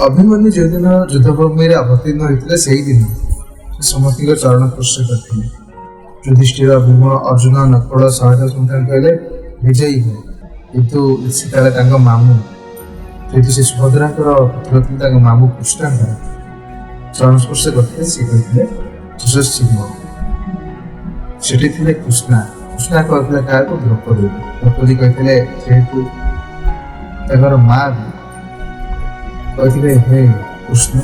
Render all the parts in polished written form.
ଅଭିମନ୍ୟୁ ଯେଉଁଦିନ ଯୁଦ୍ଧଭୂମିରେ ଅବତୀର୍ଣ୍ଣ ହୋଇଥିଲେ, ସେଇଦିନ ସେ ସମସ୍ତଙ୍କ ଚରଣ ସ୍ପର୍ଶ କରିଥିଲେ। ଯୁଧିଷ୍ଠିର, ଭୀମ, ଅର୍ଜୁନ, ନକୁଳ, ସହଦେବ ସମସ୍ତେ କହିଲେ, ବିଜୟୀ ହୁଅ। କିନ୍ତୁ ସେତେବେଳେ ତାଙ୍କ ମାମୁଁ, ଯେହେତୁ ସେ ସୁଭଦ୍ରାଙ୍କର ପୁତ୍ର ଥିଲେ, ତାଙ୍କ ମାମୁଁ କୃଷ୍ଣଙ୍କର ଚରଣ ସ୍ପର୍ଶ କରିଥିଲେ। ସେ କହିଥିଲେ, ଯଶସ୍ୱୀ ହୁଅ। ସେଠି ଥିଲେ କୃଷ୍ଣା। କୃଷ୍ଣା କହିଥିଲେ କାହାକୁ? ଦ୍ରୌପଦୀ। ଦ୍ରୌପଦୀ କହିଥିଲେ, ଯେହେତୁ ତାଙ୍କର ମା ବି କହିଥିଲେ, ହେ କୃଷ୍ଣ,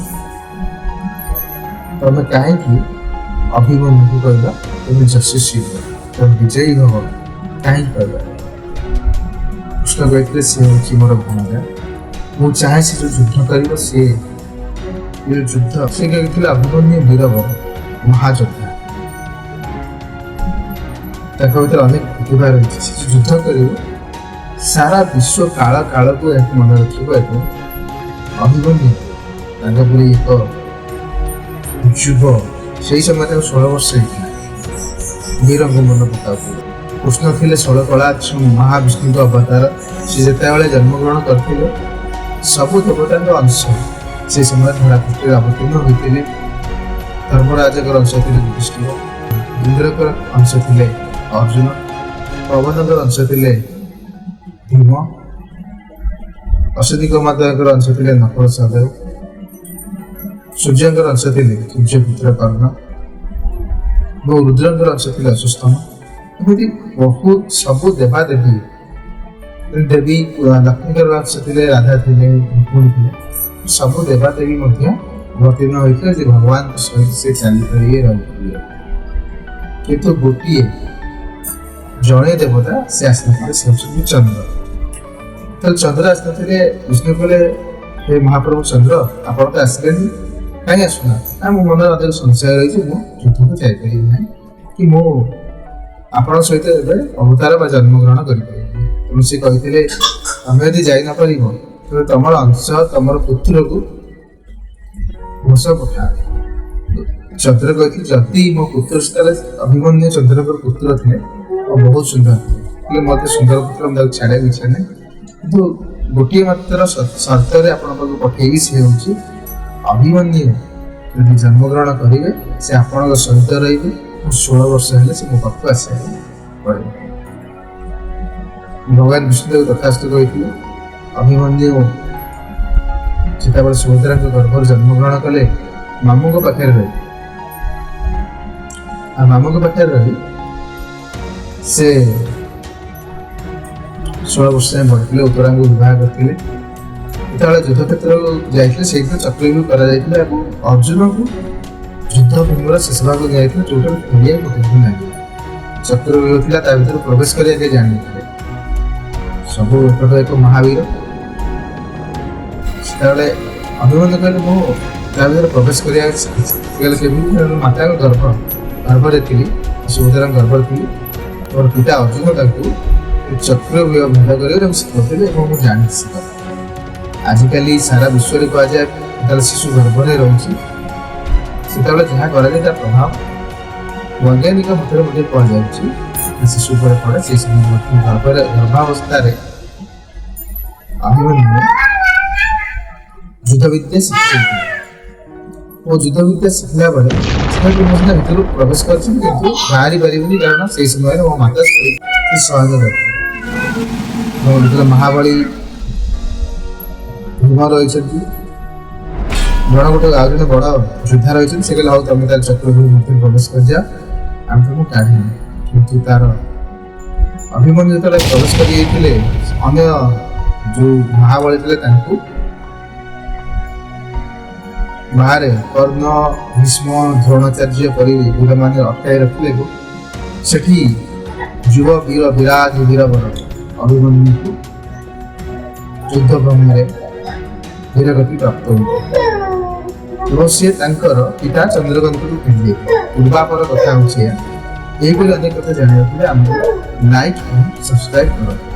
ତମେ କାହିଁକି ଅଭିମନ୍ୟୁକୁ କହିଲ ତୁମେ ଯଶସ୍ୱୀ ହୁଅ, ତମେ ବିଜୟୀ ହବ, କାହିଁକି କହିଲ? କୃଷ୍ଣ କହିଥିଲେ, ସେ ହେଉଛି ମୋର ଭଣଜା, ମୁଁ ଚାହେଁ ସେ ଯୋଉ ଯୁଦ୍ଧ କରିବ, ସେ ଏ ଯୋଉ ଯୁଦ୍ଧ। ସେ କହିଥିଲେ, ଅଭିମନ୍ୟୁ ବୀରବର, ମହାଯୋଦ୍ଧା, ତାଙ୍କ ଭିତରେ ଅନେକ ପ୍ରତିଭା ରହିଛି। ସେ ଯୋଉ ଯୁଦ୍ଧ କରିବ, ସାରା ବିଶ୍ୱ କାଳ କାଳକୁ ଏହାକୁ ମନେ ରଖିବ ଏବଂ ଅଭିମନ୍ୟୁ ତାଙ୍କ ପରି ଏକ ଯୁବ, ସେଇ ସମୟରେ ତାକୁ 16 ବର୍ଷ ହେଇଥିଲା, ବୀରଙ୍କ ମନ ପକାଉଥିଲେ। କୃଷ୍ଣ ଥିଲେ 16 କଳା ମହାବିଷ୍ଣୁଙ୍କ ଅବତାର। ସେ ଯେତେବେଳେ ଜନ୍ମଗ୍ରହଣ କରିଥିଲେ, ସବୁ ଦେବତାଙ୍କ ଅଂଶ ସେ ସମୟରେ ଧରାପୃଷ୍ଠରେ ଅବତୀର୍ଣ୍ଣ ହୋଇଥିଲେ। ଧର୍ମରାଜଙ୍କର ଅଂଶ ଥିଲେ ଯୁଧିଷ୍ଠିର, ଇନ୍ଦ୍ରଙ୍କର ଅଂଶ ଥିଲେ ଅର୍ଜୁନ, ପବନଙ୍କର ଅଂଶ ଥିଲେ ଭୀମ, ଅଶ୍ୱିନୀ ମାତାଙ୍କର ଅଂଶ ଥିଲେ ନକୁଳ ସହଦେବ, ସୂର୍ଯ୍ୟଙ୍କର ଅଂଶ ଥିଲେ ସୂର୍ଯ୍ୟପୁତ୍ର କର୍ଣ୍ଣ ଏବଂ ରୁଦ୍ରଙ୍କର ଅଂଶ ଥିଲେ ଅଶ୍ୱତ୍ଥାମା। ଏମିତି ବହୁତ ସବୁ ଦେବାଦେବୀ, ଦେବୀ ଲକ୍ଷ୍ମୀଙ୍କର ଅଂଶ ଥିଲେ ରାଧା ଥିଲେ, ରୁକ୍ମିଣୀ ଥିଲେ। ସବୁ ଦେବାଦେବୀ ମଧ୍ୟ ଅବତୀର୍ଣ୍ଣ ହୋଇଥିଲେ ଯେ ଭଗବାନଙ୍କ ସହିତ ସେ ଚାଲିପାରିବେ, ରହିପାରିବେ। କିନ୍ତୁ ଗୋଟିଏ ଜଣେ ଦେବତା ସେ ଆସିନଥିଲେ, ସେ ହେଉଛନ୍ତି ଚନ୍ଦ୍ର। ତାହେଲେ ଚନ୍ଦ୍ର ଆସିନଥିଲେ। ବିଷ୍ଣୁ କହିଲେ, ହେ ମହାପ୍ରଭୁ ଚନ୍ଦ୍ର, ଆପଣ ତ ଆସିଲେନି, କାହିଁ ଆସୁନାହାନ୍ତି? ନା, ମୋ ମନରେ ଅଧିକ ସଂଶୟ ରହିଛି, ମୁଁ ଯୁଦ୍ଧକୁ ଯାଇପାରିବି ନାହିଁ କି ମୁଁ ଆପଣଙ୍କ ସହିତ ଏବେ ଅବତାର ବା ଜନ୍ମଗ୍ରହଣ କରିପାରିବି। ତେଣୁ ସେ କହିଥିଲେ, ତମେ ଯଦି ଯାଇ ନପାରିବ, ତେବେ ତମର ଅଂଶ, ତମର ପୁତ୍ରକୁ ମୋ ସହ ପଠା। ଚନ୍ଦ୍ର କହିଥିଲେ, ଯଦି ମୋ ପୁତ୍ର, ସେତେବେଳେ ଅଭିମନ୍ୟୁ ଚନ୍ଦ୍ରଙ୍କର ପୁତ୍ର ଥିଲେ ଆଉ ବହୁତ ସୁନ୍ଦର ଥିଲେ। ହେଲେ ମତେ ସୁନ୍ଦର ପୁତ୍ର, ମୁଁ ତାକୁ ଛାଡ଼ିବାକୁ ଇଚ୍ଛା ନାହିଁ, କିନ୍ତୁ ଗୋଟିଏ ମାତ୍ର ସର୍ତ୍ତରେ ଆପଣଙ୍କ ପାଖକୁ ପଠେଇବି। ସେ ହେଉଛି ଅଭିମନ୍ୟୁ ଯଦି ଜନ୍ମଗ୍ରହଣ କରିବେ, ସେ ଆପଣଙ୍କ ସହିତ ରହିବେ। ମୁଁ 16 ବର୍ଷ ହେଲେ ସେ ମୋ ପାଖକୁ ଆସିବାକୁ ପଡ଼ିବ। ଭଗବାନ ବିଷ୍ଣୁଦେବ ତଥାସ୍ତୁ କହିଥିଲେ। ଅଭିମନ୍ୟୁ ଯେତେବେଳେ ସୁଭଦ୍ରାଙ୍କ ଗର୍ଭରୁ ଜନ୍ମଗ୍ରହଣ କଲେ, ମାମୁଙ୍କ ପାଖରେ ରହି, ଆଉ ମାମୁଙ୍କ ପାଖରେ ରହି ସେ 16 ବର୍ଷ ଯାଏଁ ବଢ଼ିଥିଲେ। ଉତ୍ତରାଙ୍କୁ ବିବାହ କରିଥିଲେ। ଯେତେବେଳେ ଯୁଦ୍ଧ କ୍ଷେତ୍ରକୁ ଯାଇଥିଲେ, ସେଇଦିନ ଚକ୍ରବ୍ୟୁହ କରାଯାଇଥିଲା ଏବଂ ଅର୍ଜୁନକୁ ଯୁଦ୍ଧ ଭୂମିର ଶେଷ ଭାଗ ନିଆଯାଇଥିଲା, ଯୋଉଟାକୁ ଫେରିବାକୁ ଗୋଟେ ଦିନ ଲାଗିବ। ଚକ୍ରବ୍ୟୁହ ଥିଲା, ତା ଭିତରେ ପ୍ରବେଶ କରିବା କେହି ଜାଣିନଥିଲେ। ସବୁ ଏପଟ ଏକ ମହାବୀର। ସେତେବେଳେ ଅଭିମନ୍ୟୁ କହିଲେ, ମୁଁ ତା ଭିତରେ ପ୍ରବେଶ କରିବା କହିଲେ କେମିତି? ମାତାଙ୍କ ଗର୍ଭରେ ଥିଲି, ସୁଭଦ୍ରାଙ୍କ ଗର୍ଭରେ ଥିଲି। ମୋର ପିତା ଅର୍ଜୁନ ତାଙ୍କୁ ଚକ୍ରବ୍ୟୁହ ଭେଦ କରିବାକୁ ତାଙ୍କୁ ଶିଖାଉଥିଲେ ଏବଂ ମୁଁ ଜାଣିଛି ସେ କଥା। ଆଜିକାଲି ସାରା ବିଶ୍ୱରେ କୁହାଯାଏ, ଯେତେବେଳେ ଶିଶୁ ଗର୍ଭରେ ରହୁଛି, ସେତେବେଳେ ଯାହା କରାଯାଏ, ତାର ପ୍ରଭାବ ବୈଜ୍ଞାନିକ ମତରେ ମଧ୍ୟ କୁହାଯାଉଛି ଯେ ଶିଶୁ ଉପରେ ପଡ଼େ। ସେଇ ସମୟ ମଧ୍ୟ ଗର୍ଭରେ, ଗର୍ଭାବସ୍ଥାରେ ଅଭିମନ୍ୟୁ ଯୁଦ୍ଧବିଦ୍ୟା ଶିଖିଛନ୍ତି ଓ ଯୁଦ୍ଧବିଦ୍ୟା ଶିଖିଲା ବେଳେ ସେଟାକୁ ମୁଁ ସିନା ଭିତରକୁ ପ୍ରବେଶ କରିଛି, କିନ୍ତୁ ବାହାରି ପାରିବିନି, କାରଣ ସେଇ ସମୟରେ ମୋ ମାତା ସେ ଶୟନ କରିଥିଲେ। ମୋ ଭିତରେ ମହାବଳୀ ଭୀମ ରହିଛନ୍ତି, ଜଣ ଗୋଟେ ଆଉ ଜଣେ ବଡ଼ ଯୋଦ୍ଧା ରହିଛନ୍ତି। ସେ କହିଲେ, ହଉ, ତମେ ତାର ଚକ୍ରବ୍ୟୁହ ମଧ୍ୟରେ ପ୍ରବେଶ କରିଯାଅ, ଆମେ ତମକୁ କାଢ଼ିବୁ। କିନ୍ତୁ ତାର ଅଭିମନ୍ୟୁ ଯେତେବେଳେ ପ୍ରବେଶ କରି ଯାଇଥିଲେ, ଅନ୍ୟ ଯୋଉ ମହାବଳୀ ଥିଲେ, ତାଙ୍କୁ ବାହାରେ କର୍ଣ୍ଣ, ଭୀଷ୍ମ, ଦ୍ରୋଣାଚାର୍ଯ୍ୟ ପରି ବୀରମାନେ ଅଟକାଇ ରଖିଲେ ଏବଂ ସେଠି ଯୁବ ବୀର ବିରାଜ ବୀରବର ଅଭିମନ୍ୟୁକୁ ଯୁଦ୍ଧ ଭୂମିରେ ବୀରଗତି ପ୍ରାପ୍ତ ହୋଇଥିଲେ ଏବଂ ସିଏ ତାଙ୍କର ପିତା ଚନ୍ଦ୍ରକାନ୍ତକୁ ଫେରି ଯାଇଥିଲେ। ପୂର୍ବାପର କଥା ହେଉଛି ଏହା। ଏହିପରି ଅନେକ କଥା ଜାଣିବାକୁ ହେଲେ ଆମକୁ ଲାଇକ୍ ଏବଂ ସବସ୍କ୍ରାଇବ୍ କରନ୍ତୁ।